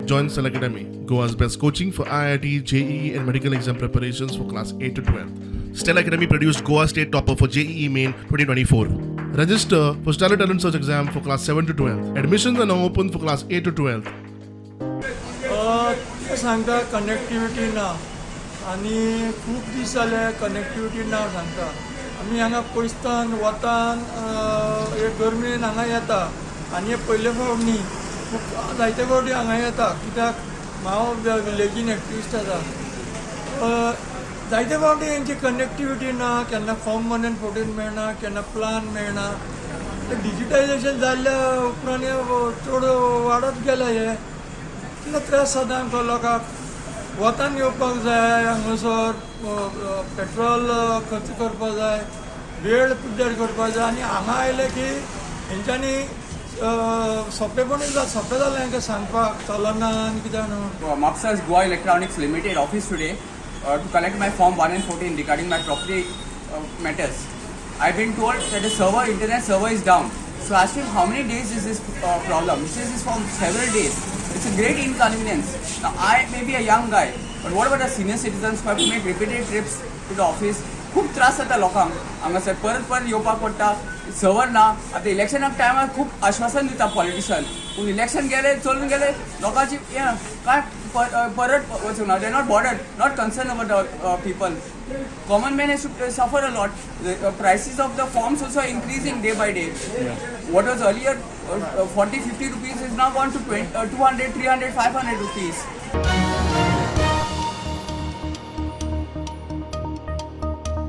Join Stellar Academy, Goa's best coaching for IIT, JEE, and medical exam preparations for class 8 to 12. Stellar Academy produced Goa State Topper for JEE Main 2024. Register for Stellar Talent Search exam for class 7 to 12. Admissions are now open for class 8 to 12. ते सांगता connectivity ना आनी खूब दीस जाले connectivity ना सांगता. आमी हांगा पयसतान वतान हे गरमेन हांगा येता आनी हे पयले फावट न्ही, खूब जायते फावटी हांगा येता, कित्याक हांव विलेजीन एक्टिविस्ट आसा. जायते फावटी हेंची कनेक्टिविटी ना, केन्ना फॉर्म 1 आनी 14 मेळना, केन्ना प्लान मेळना. डिजिटायजेशन जाल्ल्या उपरांत हे चड वाडत गेले. हे कितले त्रास जाता आमकां लोकांक. वतान येवपाक जाय हांगासर, पेट्रोल खर्च करपाक जाय, वेळ पिड्ड्यार करपाक जाय आनी हांगा आयले की हेंच्यांनी सोंपेपणी सोंपें जालें हांकां सांगपाक चलना आनी कितें न्हू. Mapsa's Goa Electronics Limited office today to collect my form 1 and 14 regarding my property matters. I've been told that the server, internet server is down. So I asked him, how many days is this problem? He says it's for several days. It's a great inconvenience. Now, I may be a young guy, but what about the senior citizens who have to make repeated trips to the office? खूब त्रास जाता लोकांक हांगासर, परत परत येवपाक पडटा, server ना. आतां इलेक्शनाक टायमार खूब आश्वासन दिता पॉलिटिशन, पूण इलेक्शन गेले, चलून गेले, लोकांची हें काय परत वचूंक ना. They not bothered, not concern about the people. Common man has to suffer a lot. The prices of the forms also are increasing day by day. What was earlier 40, 50 rupees is now gone to 20, 200, 300, 500 rupees.